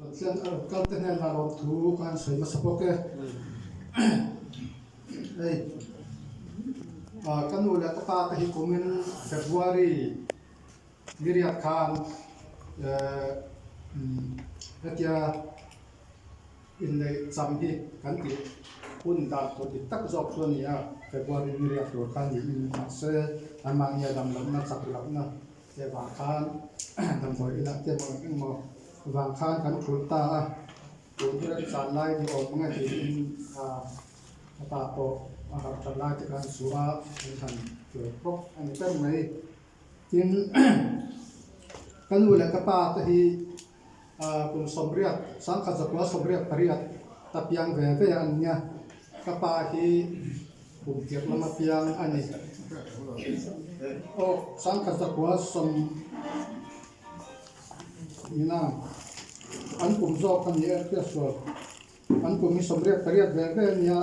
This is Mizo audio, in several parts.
Pathian a rawn kal te hnenah lawmthu ka han sawi hmasa bawk e. Hei ka nu leh ka pa te hi kumin February ni riat khan hetia inneih cham hi kan tih hun dan tur dik tak zawk chu a ni a, February ni riat tur kha niin mahse anmahni a damlohna chak lohna Te vang khan damdawi inah te emaw eng emaw vang khan kan thulh ta a, tun hi remchan lai ni awm nge tiin a pa pawh a harh that lai te khan suh a, an han tlawh bawk a ni ber mai. Tin, ka nu leh ka pa te hi kum sawmriat, sangkhat zakua sawmriat pariat ta piang ve ve a nia, ka pa hi kum tirh lama piang a ni. Aw, sangkhat zakua sawm nina an kum zawk a ni e, hriatsual an kum hi sawmriat pariat ve ve a nia,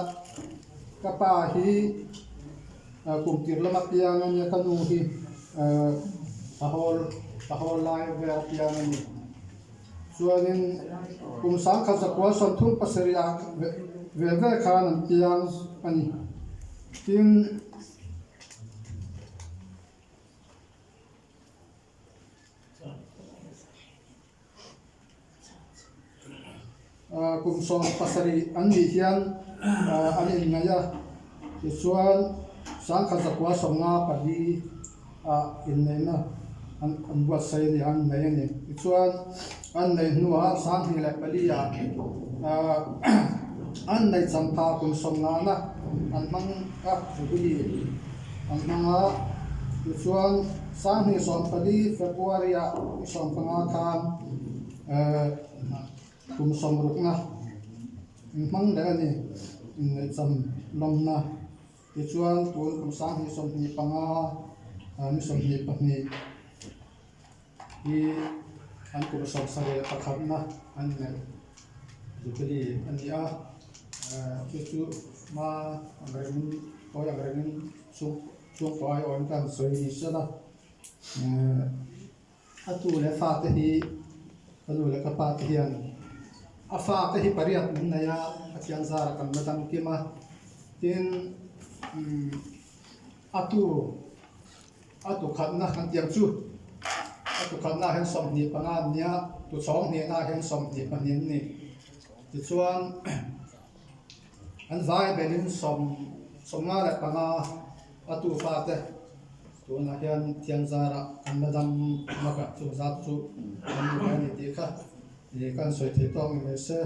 ka pa hi kum tirh lama piang a nia, ka nu hi a hawl a hawl lai vel a piang a ni. Chuanin kum sangkhat zakua sawmthum pasarih ah ve ve khan an piang a ni. Tin, Kum 17 an nih hian an inngaih a, tichuan sangkhat zakua 54 ah inneihna an buatsaih a ni, an nei a ni. Tichuan an neih hnuah 2004 ah an neih champha kum 50 na an hmang a, Jubilee an hmang a, tichuan 2014 February ah 15 khan Kum sawmrukna inhmang leh a ni, inneihcham lawmna. Tichuan, tun kum 2025 ni 22 hi an kum 71 na an neih Jubilee a ni a, chu chu hma ang rengin, tawi ang rengin chhungkaw aiawhin ka han sawi ni sela. A tu leh fate hi ka nu leh ka pa te hian a fate hi pariat min nei a, Pathian zara kan la dang kim a, tin umm a tu a tu khatna kan tih ang chu a tu khatna ah hian 25 an nia tu chhawng hnihna ah hian 22 an ni tichuan an vai belin sawm 55 a tu fate. Tunah hian Thiangzara kan la dam bakah chu zat chu kan ni ve a ni tih kha kan sawi thei tawk ni mai se.